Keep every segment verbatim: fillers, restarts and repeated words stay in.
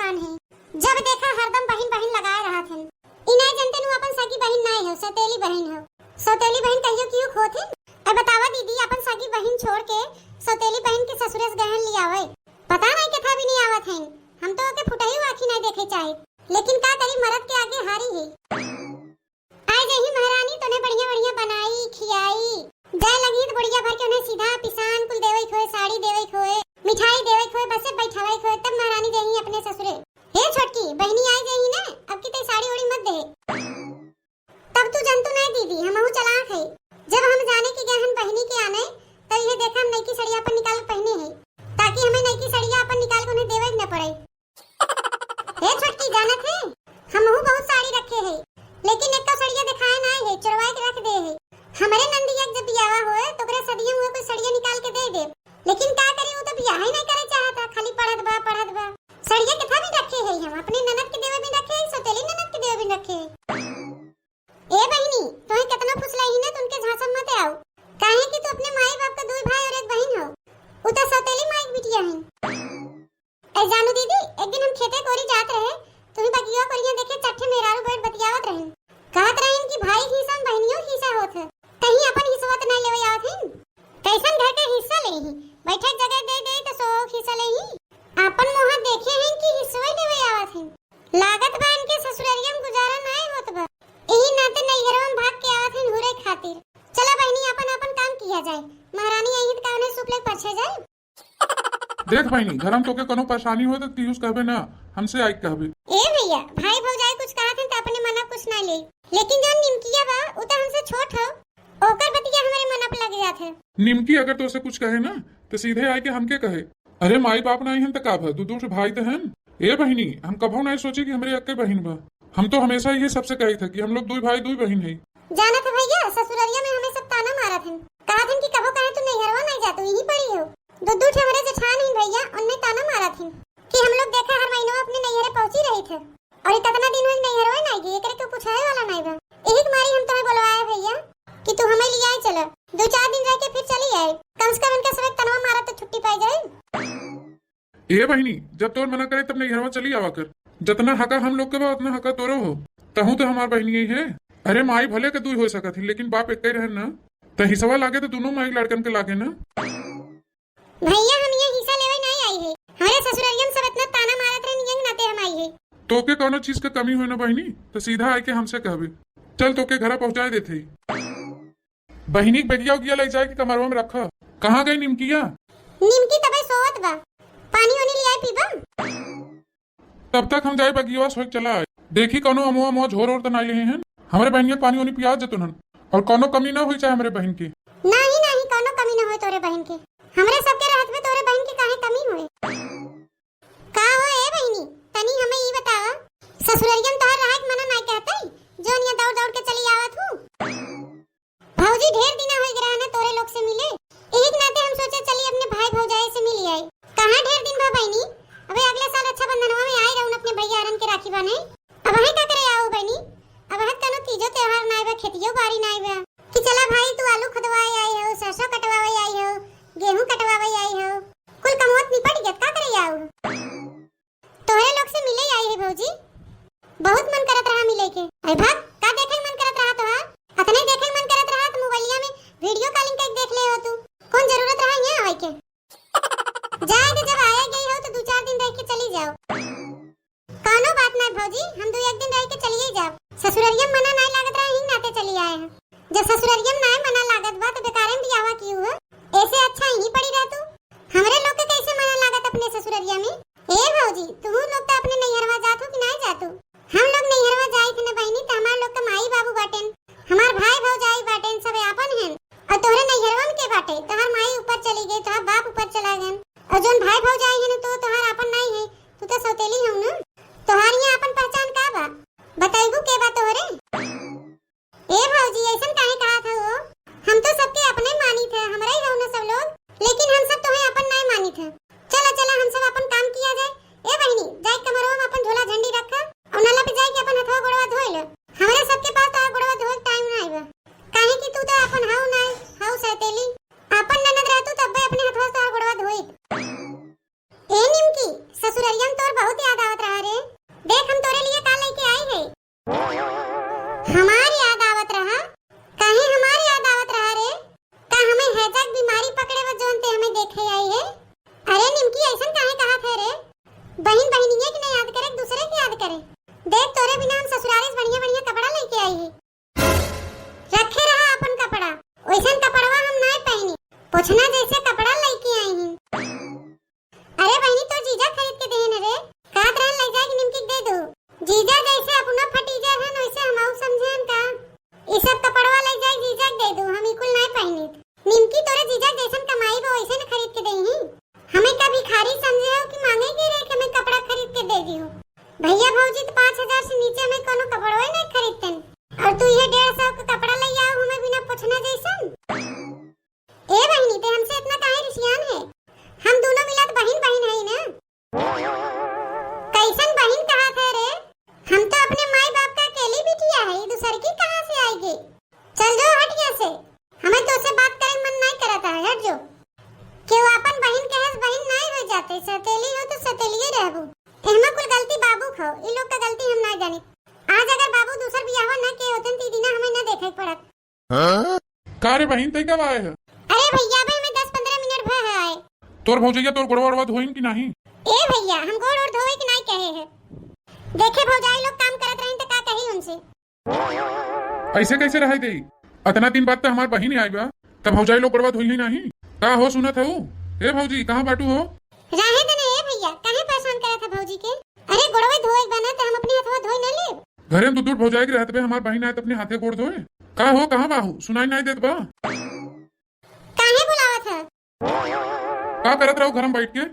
परेशान है। जब देखा हरदम बहिन बहिन लगाए रहत हन। ई नाय जनते नु अपन सगी बहिन नाय हो, सौतेली बहिन हो। सौतेली बहिन कहियो कियो खोत हन? अब बतावा दीदी, अपन सगी बहिन छोड़ के सौतेली बहिन के ससुरे से गहन लियावे। पता नाय केथा भी नहीं आवत हन। हम तो ओके फुटही आँखी नाय देखे चाहे, लेकिन का करी, मरद के आगे हारी है। आय जही महारानी तोने बढ़िया बढ़िया बनाई, खियाई। जाए लगी तो बुढ़िया भर के उन्हें सीधा पिसान कुल देवे खोए, साड़ी देवे खोए, मिठाई देवे खोए, बसे बैठावे खोए, तब महारानी जही अपने ससुरे। हे छोटकी, बहिनी आय जही ना, अब की तई साड़ी ओड़ी मत दे। तब तू जनतू नहीं दीदी, हमहू चलाक है। जब हम जाने की गहन बहिनी के आने, तब ये देखा हम नईकी सड़िया अपन निकाल के पहने हैं, ताकि हमें नईकी सड़िया अपन निकाल के उन्हें देवे न पड़े। हे छोटकी, जानत है, हमहू बहुत साड़ी रखे है, लेकिन एक तो सड़िया दिखाए ना है, चुरवाए के रख दे है। हमरे नंदिया के जब बियाह होए, तो ओकरे सदिया में कोई सड़िया निकाल के दे दे, लेकिन का करे, वो तो बियाह ही नहीं करे चाहता, खाली पढ़त बा, पढ़त बा। सड़िया कितना भी रखे है, हम अपने ननद के देवे भी रखे है, सौतेली ननद के देवे भी रखे है। ए बहिनी, तोहे केतना फुसलाई ही ना, तुनके झांसा मत आओ, काहे कि तू अपने माई बाप का दुई भाई और एक बहिन हो। उ तो सौतेली माई के बिटिया हन। ए जानू दीदी, एक दिन हम खेते कोरी जात रहे, तुही बगिया कोरिया देखे चट्ठे मेहरारू बैठ बतियावत रहिन। कहत रहिन कि भाई हिस्सा में बहनियों हिस्सा होत है, कहीं अपन हिस्सा तो नहीं लेवे आवत हिन। कैसन घर के हिस्सा ले ही, बैठे जगह दे दे तो सो हिस्सा ले ही। अपन मुँह देखे हैं कि हिस्सा ही लेवे आवत हिन। लागत बा इनके ससुररिया में गुजारा नहीं होत बा, यही नाते नैहरवा में भाग के आवत हिन हुरे खातिर। चला बहनी, अपन अपन काम किया जाए, महारानी आई है तो कौने सूप लेके पाछे जाए। देख बहिनी, घर में तोके कोनो परेशानी होए तो केहू से कहबे ना, हमसे आइके कहबे। ए भैया, भाई भौजाई कुछ कहत हैं तो अपने मना कुछ ना ले, लेकिन जौन निमकिया बा, उ तो हमसे छोट हो, ओकर बतिया हमरे मना पे लग जात है। निमकी अगर तोसे कुछ कहे ना, तो सीधे आइके हमके कहे। अरे माई बाप ना हन तो का भा, दू दू ठे भाई तो हन। ए बहिनी, हम कभो नहीं सोचे कि हमरे अक्के बहिन बा। हम तो हमेशा ये सबसे कही था कि हम लोग दुई भाई दुई बहिन है। जानत है भैया, ससुररिया में हमें सब ताना मारत हन, कहत हन कि कबो कहे तू नैहरवा नहीं जातू, यहीं पड़ी हो। दू दू ठे हमरे जेठान हन भैया, उनने ताना मारत हन कि हम लोग देखा हर महीनवा अपने नैहरे पहुंची रही थे, और ये कितना दिन हो नैहरवा नहीं गई, एकरे के पूछाए वाला नहीं बा। यही के मारी हम तुम्हें बुलवाए भैया कि तू हमें ले आए चला, दो चार दिन रह के फिर चली आए, कम से कम इनका सब एक तनवा मारा तो छुट्टी पाई जाए। ए बहिनी, जब तोर मना करे तब नैहरवा चली आवा कर। जतना हका हम लोग के बा, उतना हका तोरो हो। तहू तो हमार बहिनी ही है। अरे माई भले के दुई हो सकत ही, लेकिन बाप एक ही रहन ना। त हिसवा लागे तो दोनों माई लड़कन के लागे ना। भैया, हम ये हिस्सा लेवे नहीं आई है। हमारे ससुररिया में सब इतना ताना मारत रहन, यंग नाते हम आई है। तोके कौनो चीज के कमी होए ना बहिनी, तो सीधा आइके हमसे कहबे। चल तोके घरा पहुँचाए देते ही। बहिनी के बेगिया उगिया ले जाए के कमरवा में रखा। कहाँ गई निमकिया? निमकी तबे सोवत बा, पानी ओनी लियाए पीबा। तब तक हम जाए बगिया सोच चला आए। देखी कौनो अमुआ अमुआ झोर ओर त नाई लेहे हैं। हमरे बहनिया के पानी ओनी पिया जतुन हन। और कौनो कमी ना हुई चाहे हमरे बहन के। नाही, नाही, कौनो कमी ना होए तोरे बहन के। हमरे सबके रहत में तोरे बहन के काहे कमी होए? का हो ए बहिनी, तनी हमें ई बतावा, ससुररिया में तोहर रहे के मना नाई कहते, जोन यहाँ दौड़ दौड़ के चली आवत हूँ? भौजी, ढेर दिना होई गए रहने तोरे लोग से मिले, यही के नाते हम सोचे चली अपने भाई भौजाई से मिली आई। कहाँ ढेर दिन भा बहिनी, अबे अगले साल रक्षाबंधनवा में आई रहून अपने भैया हरन के राखी बांधे। अब वहीं का करे आओ बहिनी, अब वहाँ कनो तीजो त्योहार नाई बा, खेतियो बाड़ी नाई बा कि चला भाई तू आलू खुदवाए आई हो, सरसों कटवावे आई हो, गेहूं कटवावे आई हो, कुल कमवत निपट गया, का करे आओ? तोहरे लोग से मिले आई है भौजी, बहुत मन करत रहा मिले के। अरे भाग, का देखे मन करत रहा तोहार? अतने देखे मन करत रहा तो मोबाइलिया में वीडियो कॉलिंग करके देख ले हो तू। कौन जरूरत रहा यहाँ आवे के? जाए के जब आए गई हो तो दो चार दिन रह के चली जाओ। कौनो बात ना भौजी, हम दो एक दिन रह के चलिए जाओ। ससुररिया में मना नहीं लागत रहा, यही नाते चली आए हैं। जब ससुररिया में नहीं मना लागत बा तो बेकारे में बियाहवा की हुआ, ऐसे अच्छा यहीं पड़ी रह तू। हमरे लोग के कैसे मना लागत अपने ससुररिया में? ए भौजी, तू लोग तो अपने नैहरवा जात हो कि नहीं जात हो? हम लोग नैहरवा जाई थे ना बहिनी, तो हमारे लोग के माई बाबू बाटेन, हमार भाई भौजाई बाटेन, सब आपन हैं। और तोहरे नैहरवा में के बाटे? तोहार माई ऊपर चली गई, तोहार बाप ऊपर चला गए, और जोन भाई भौजाई है ना, तो तोहार आपन नहीं है, तू तो सौतेली हो ना। तोहार यहाँ आपन पहचान का बा? बताइबू के बा तोहरे? ए भौजी, ऐसन काहे कहा था हो? हम तो सबके अपने मानी थे, हमरा ही हो ना सब लोग, लेकिन हम सब तोहे अपन नहीं मानी थे। चला चला, हम सब अपन काम किया जाए। ए बहिनी, जाए कमरवा में अपन झोला झंडी रखा और नाला पे जाए के अपन हथवा गोड़वा धोए ले। हमरे सबके पास तो गोड़वा धोए टाइम नहीं बा, काहे कि तू तो अपन हाउ नहीं, हाउ सैतेली। अपन ननद रहतू तब्बे अपने हथवा से गोड़वा धोई। ए निमकी, ससुररिया में तोर बहुत याद आवत रहा सौतेली हो तो सौतेलिए रहबू। एहमा कुल गलती बाबू क हो, ई लोग का गलती हम ना जानी। आज अगर बाबू दूसर बियाह ना किए होतन, ती दिना हमें ना देखे के पड़त। हाँ? का रे बहिन, तई कब आए है? अरे भैया, अबे हमें दस पन्द्रह मिनट भय है आए। तोर भौजैया तोर गोड़वा ओड़वा धोइन कि नाही? ए भैया, हम गोड़ ओड़ धोवे के नाही कहे है। देखे भौजाई लोग काम करत रहिन त का कही उनसे? ऐसे कैसे रहे देई? अतना दिन बाद त हमार बहिन आई बा, त भौजाई लोग गोड़वा धोई ही नाही। का हो सुनत हऊ? ए भौजी, कहाँ बाटू हो? रहे दे ना ए भैया, काहे परेशान करत है भौजी के? अरे गोड़वे धोए के बा ना त हम अपने हथवा धोई ना लेब। घरे में दू दू भौजाई के रहत बे, हमार बहिन आए त अपने हाथे गोड़ धोए। का हो, कहाँ बाहू? सुनाई नाही देत बा? काहे बुलावत है? का करत रहो घर में बैठ के?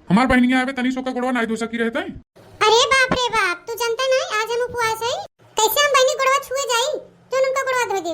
हमार बहिनिया आवे तनी सोका गोड़वा नाही धो सकी रहते। अरे बाप रे बाप, तू जनता नाही आज हम उपवास है, कैसे हम बहिनी गोड़वा छुए जाई जो उनका गोड़वा धो दे?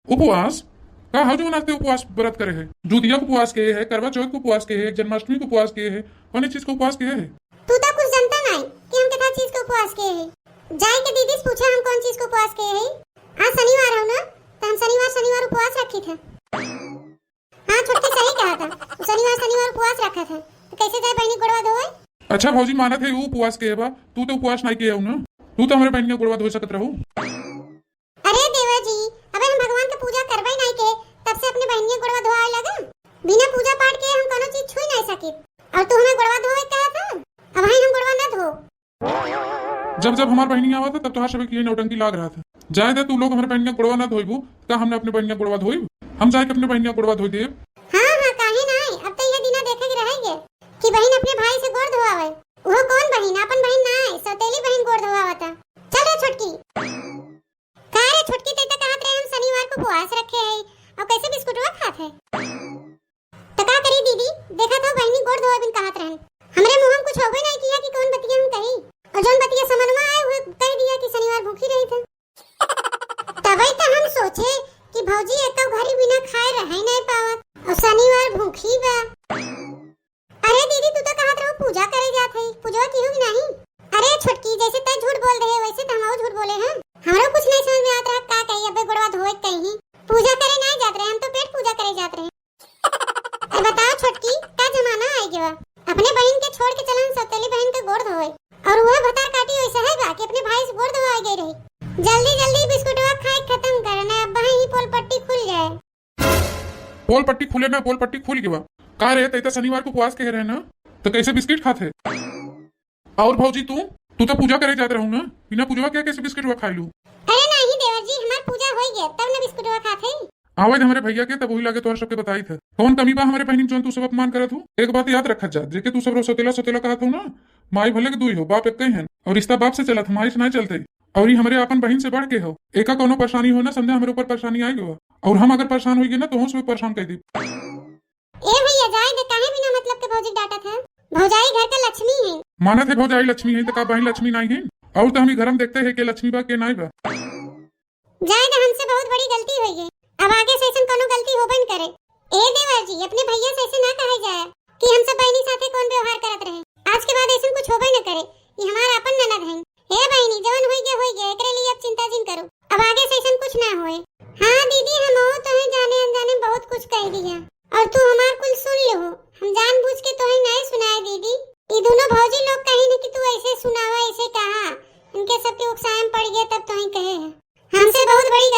उपवास? का हो जो नाते उपवास व्रत करे है? जुदिया के उपवास के है, करवा चौथ के उपवास के है, जन्माष्टमी के उपवास के है, कौन चीज के उपवास के है? तू तो कुछ जनता नाही कि हम कितना चीज के उपवास के है। जाए के दीदी से पूछा हम कौन चीज के उपवास के है। आज शनिवार हो ना, तो हम शनिवार शनिवार उपवास रखी थे। हाँ, छोटकी सही कहा था। तू शनिवार, शनिवार उपवास रखा था, तो कैसे जाए बहिनी गोड़वा धोए? अच्छा भौजी, मानत है वो उपवास के बा, तू तो उपवास नाही किया हूँ ना, तू तो हमारे बहन के गोड़वा धो सकत रहू। अरे देवर जी, अबे हम भगवान के पूजा करबे नाही के, तब से अपने बहन के गोड़वा धोआए लगा। बिना पूजा पाठ के हम कोनो चीज छुई नाही सकी, और तू हमें गोड़वा धोए कहा था, अब हम गोड़वा ना धो। जब जब हमार बहिनी आवत है, तब तोहार सबके ये नौटंकी लाग रहा था। जाए दे, तू लोग हमारे बहिन के गोड़वा ना धोइबू, का हमने अपने बहिन के गोड़वा धोइब? हम जाए के अपने बहिन के गोड़वा धोई देब। हाँ, हाँ, काहे ना आए? अब तो यह दिना देखे के रहेंगे कि बहिन अपने भाई से गोड़ धोआवे। वो कौन बहिन? अपन बहिन ना आए, सौतेली बहिन गोड़ धोआवता। चल रे छोटकी। का रे छोटकी, ते तो कहत रहे हम शनिवार को उपवास रखे है, और कैसे बिस्कुटवा खात है? तो का करी दीदी, देखा तो बहिनी गोड़ धोए बिन कहत रहन। हमरे मुंह में कुछ होबे नहीं किया कि कौन बतिया हम कही। और जौन बतिया समझ में आए, हुए कह दिया कि शनिवार भूखी रही थे। तबे तो हम सोचे कि भौजी एक घड़ी बिना खाए रह ही नहीं पावत, और शनिवार भूखी बा। अरे दीदी, तू तो कहत रहो पूजा करे जात है, पूजवा की हुई नहीं? अरे छोटकी, जैसे तय झूठ बोल रहे, वैसे तो हम झूठ बोले हैं। हमरो कुछ नहीं समझ में आत रहा, का कही, अबे गोड़वा धोए कहीं। पूजा करे नहीं जात रहे, हम तो पेट पूजा करे जात रहे। अरे बताओ छोटकी, का जमाना आ गया? अपने बहन के छोड़ के चलन सौतेली बहन के गोड़ धोए, और वह भतार काटी वैसे है बा कि अपने भाई से गोड़ धोआ गई रही। जल्दी जल्दी बिस्कुटवा खाए खत्म कर ना, अब वहीं पोल पट्टी खुल जाए। पोल पट्टी खुले ना, पोल पट्टी खुल गवा। का रे, तै तो शनिवार को उपवास के रहे ना, तो कैसे बिस्किट खात है? और भौजी तू, तू तो पूजा करे जात रहू ना, बिना पूजवा के कैसे बिस्किट हुआ खाए लू? अरे नाही देवर जी, हमार पूजा होई गया, तब ना बिस्कुटवा खात है। आवे दे हमरे भैया के, तब वही लागे तोहर सबके बताई थे। कौन कमी बा हमरे बहनी में, जौन तू सब अपमान करत हो? एक बात याद रखत जा, जेके तू सब रो सौतेला सौतेला कहत हो ना, माई भले के दुई हो, बाप एक ही है, और रिश्ता बाप से चलत, माई से नहीं चलते। और ई हमरे आपन बहिन से बढ़ के हो। एका कौनो परेशानी हो ना समझा, हमरे ऊपर परेशानी आए गवा। और हम अगर परेशान होइगे ना, तो हम सब परेशान कर दी। ए भैया, जाए दे, काहे बिना मतलब के भौजी डांटत है? भौजाई घर का लक्ष्मी है। मानत है भौजाई लक्ष्मी है, तो का बहिन लक्ष्मी नहीं है? और तो हम ही घर में देखते हैं के लक्ष्मी बा, के नहीं बा। जाए दे, हमसे बहुत बड़ी गलती होई है। अब आगे से ऐसन कौनो गलती होबे न करे। ए देवर जी, अपने भैया से ऐसे ना कहे जाए कि हम सब बहनी साथे कौन व्यवहार करत रहे। आज के बाद ऐसन कुछ होबे न करे। ये हमार आपन ननद हैं। हे बहनी, जवन होई गया, होई गया, एकरे लिए अब चिंता जिन करो। अब आगे से ऐसन कुछ ना होए। हाँ दीदी, हम वो तोहे जाने अनजाने बहुत कुछ कह दिया, और तू हमार कुल सुन लो। हम जानबूझ के तोहे नहीं सुनाए दीदी। ये दोनों भौजी लोग कहीं न कि तू ऐसे सुनावा, ऐसे कहा, इनके सबके उकसाए में पड़ गया, तब तोहे कहे हैं। हमसे बहुत बड़ी